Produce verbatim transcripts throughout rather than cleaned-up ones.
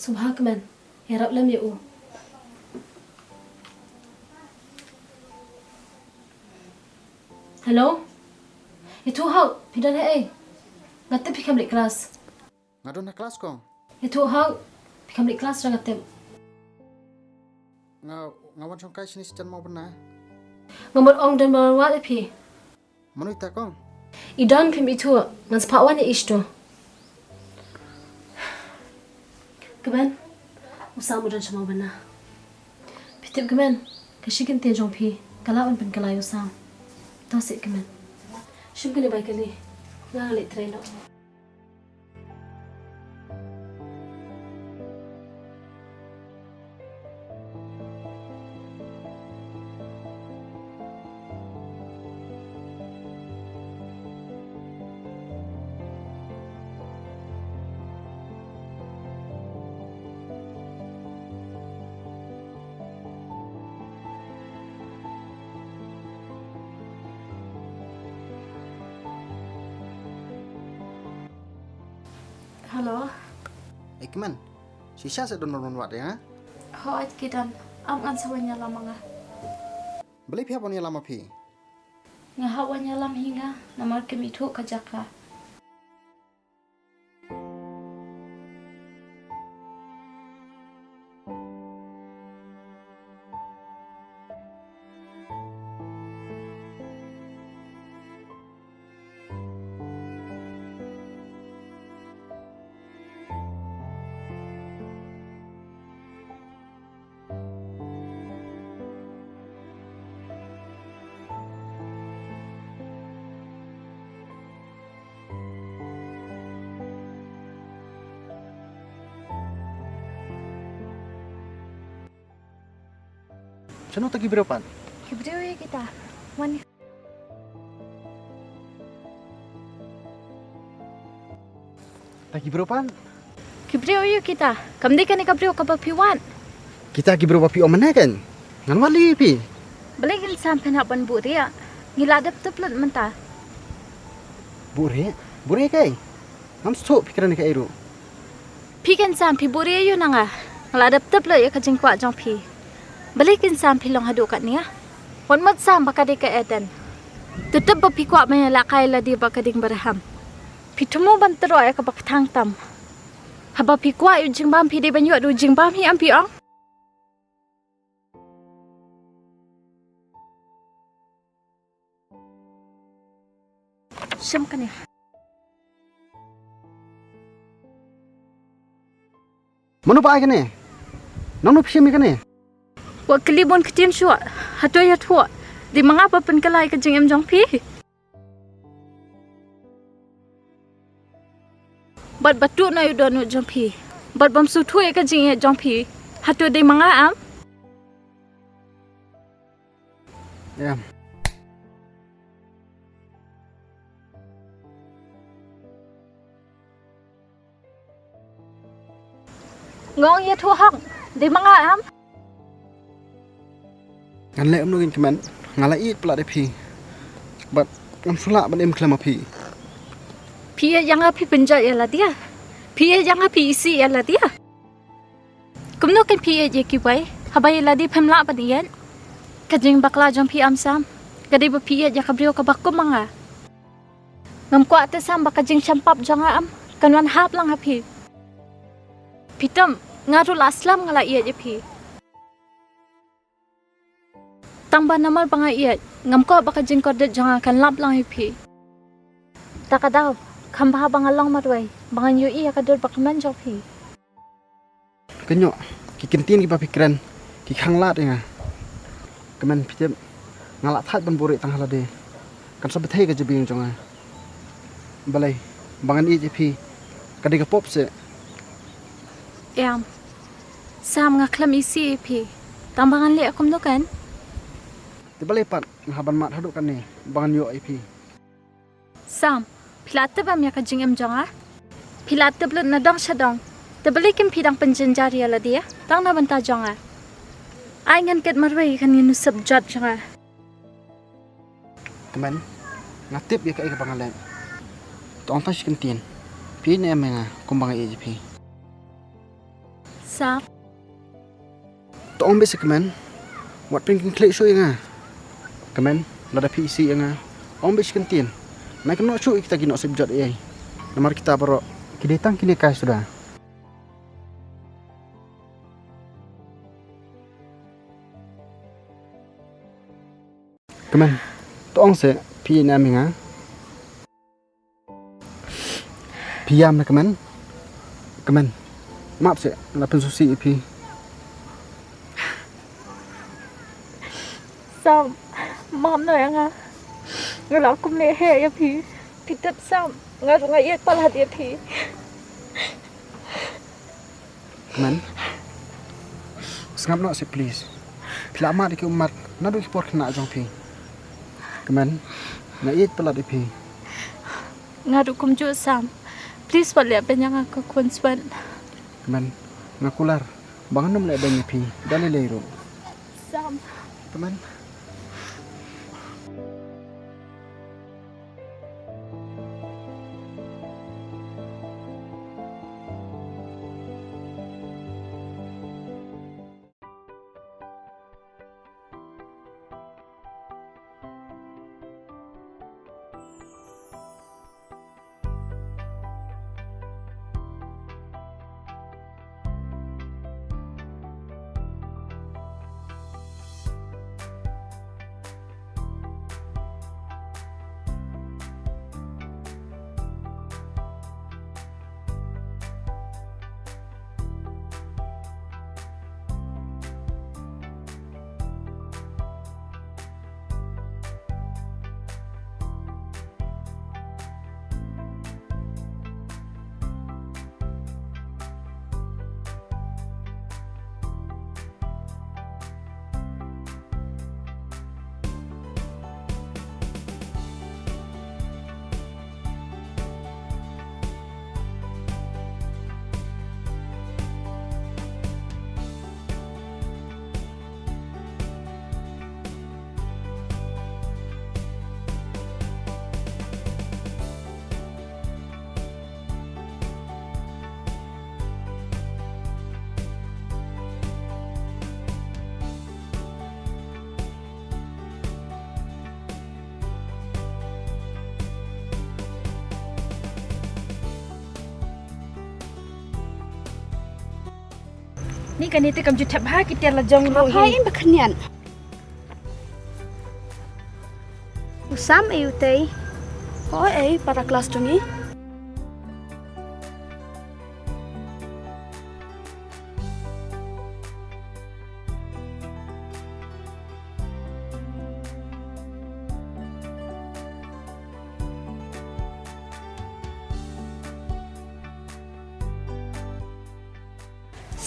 Sngewbha kmen, ïarap lem ïa u. Hello? Ïathuh hok, phi don haei? Nga tip phi khlem leit klas. Nga don ha klas kong. Ïathuh hok, phi khlem leit klas ruh nga tip. Nga, nga wan shong kai shane sha jan mawbynna. Nga mut ong don marwat ïa phi. Mano ita kong? I don phim ithuh, ngan sa phah wan ïa i shto. Kmen, u Sam u don sha mawbynna. Phi tip kmen, ka shi kyntien jong phi ka lah ban pynkylla ïa u Sam. To sih kmen. Shim kane bai kali, nga leit trei noh. Hello. Ei kmen, shisha sa don marwat ïa nga? Hooid ki don, ap ngan sa wan ïalam ma nga. Balei phi hap wan ïalam ma phi? Nga hap wan ïalam hi nga, namar kim ithuh ka jaka. Shano ta ki briew pat? Ki briew ïa kita. Wan. Ta ki briew pat? Ki briew ïa kita. Kam dei kane ka briew kaba phi wad. Kita ki briew ba phi ong mynne kan. Ngan wad lei phi. Balei kin sam phin hap ban buhrieh. Ngi la dep tip lut mynta. Buhrieh? Buhrieh kaei? Ngam sngewthuh phi kren kaei ruh. Phi kin sam phi buhrieh ïa u na nga. Nga la dep tip lut ïa ka jingkwah jong phi. Balei kin sam phi long haduh katne. Wat mut sam ba ka dei ka Eden. Te tip ba phi kwah ban ïalehkai lade bad ka ding baraham. Phi thmu ban troh ïa kaba kthang tam. Haba phi kwah ïa u jingbam phi dei ban ïoh da u jingbam hi em phi ong. Shim kane. Mano ba ai kane? Nangno phi shim ïa kane? Wat kylli bun ktien shuh. Hato ïathuh? Dei ma nga ba pynkylla ïa ka jingim jong phi. Bad ba tuh noh ïa u dohnud jong phi. Bad bym sngewthuh ïa ka jingïeit jong phi. Hato dei ma nga em? Em. Nga ong ïathuh hok, dei ma nga em? Ngan leh kumno kein kmen, nga la ïeit palat ïa phi. Bad ngam sngewlah ban im khlem ma phi. Phi ïeit ïa nga phi pynjot ïa lade. Phi ïeit ïa nga phi isih ïa lade. Kumno kein phi ïeit ïa kiwei, haba ïa lade phim lah ban ïeit. Ka jingbakla jong phi em Sam, ka dei ba phi ïeit ïa ka briew kaba kum ma nga. Ngam kwah te Sam ba ka jingshem pap jong nga em kan wan hap lang ha phi. Phi tip, nga ruh la slem nga la ïeit ïa phi. Tang ba namar ba nga ïeit, ngam kwah ba ka jingkordit jong nga kan lap lang ïa phi. Ta ka daw, kham bha ba nga long marwei, ba ngan ïohi ïa ka dur ba kmen jong phi. Kynnoh, ki kyntien kiba phi kren, ki khang lad ïa nga. Kmen phi tip, nga la thait ban buhrieh tang ha lade. Kan sa bthei ka jabieng jong nga. Balei, ba ngan ïeit ïa phi, ka dei ka pop seh. Em, Sam nga khlem isih ïa phi, tang ba ngan leh kumno kein. Te balei pat, nga hap ban mad haduh katne, ba ngan ïoh ïa phi. Sam, phi la tip em ïa ka jingim jong nga? Phi la tip lut na dong sha dong. Te balei kin phi dang pynjynjar ïa lade, tang na bynta jong nga. Ai ngan kit marwei kan ngin nusip jot jong nga. Kmen, nga tip ïa kaei kaba nga leh. To ong tang shi kyntien. Phi ïeit ne em ïa nga kumba nga ïeit ïa phi? Sam. To ong beit sha kmen. Wat pynkyntiew shuh ïa nga. Kmen, lada phi isih ïa nga, ong beit sha kyntien. Nai kynnoh shuh ïa kita ki nongshim jot ei. Namar kita baroh ki dei tang kine kai suda. Kmen, to ong seh, phi ïeit ne em ïa nga? Phi ïam ne kmen? Kmen, map seh, nga la pynsngewsih ïa phi. Sam, map noh ïa nga. Nga la kum leh heh ïa phi. Phi tip Sam, nga ruh nga ïeit palat ïa phi. Kmen, sngap noh seh please. Phi la mad ïa ki ummat naduh ki por khynnah jong phi. Kmen, nga ïeit palat ïa phi. Nga ruh kumjuh Sam. Please wat leh pynïar ïa nga ko khun Swen. Kmen, nga kular ba ngan ym leh beiñ ïa phi da lei lei ruh. Sam. Kmen. Ni kane te kam ju thep ha ki tiar la jong ruh hi. Pha in ba khnian. U Sam ei utei. O ei para klas jong ngi.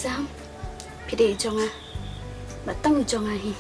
Sam, phi dei jong nga. Ba tang jong nga hi.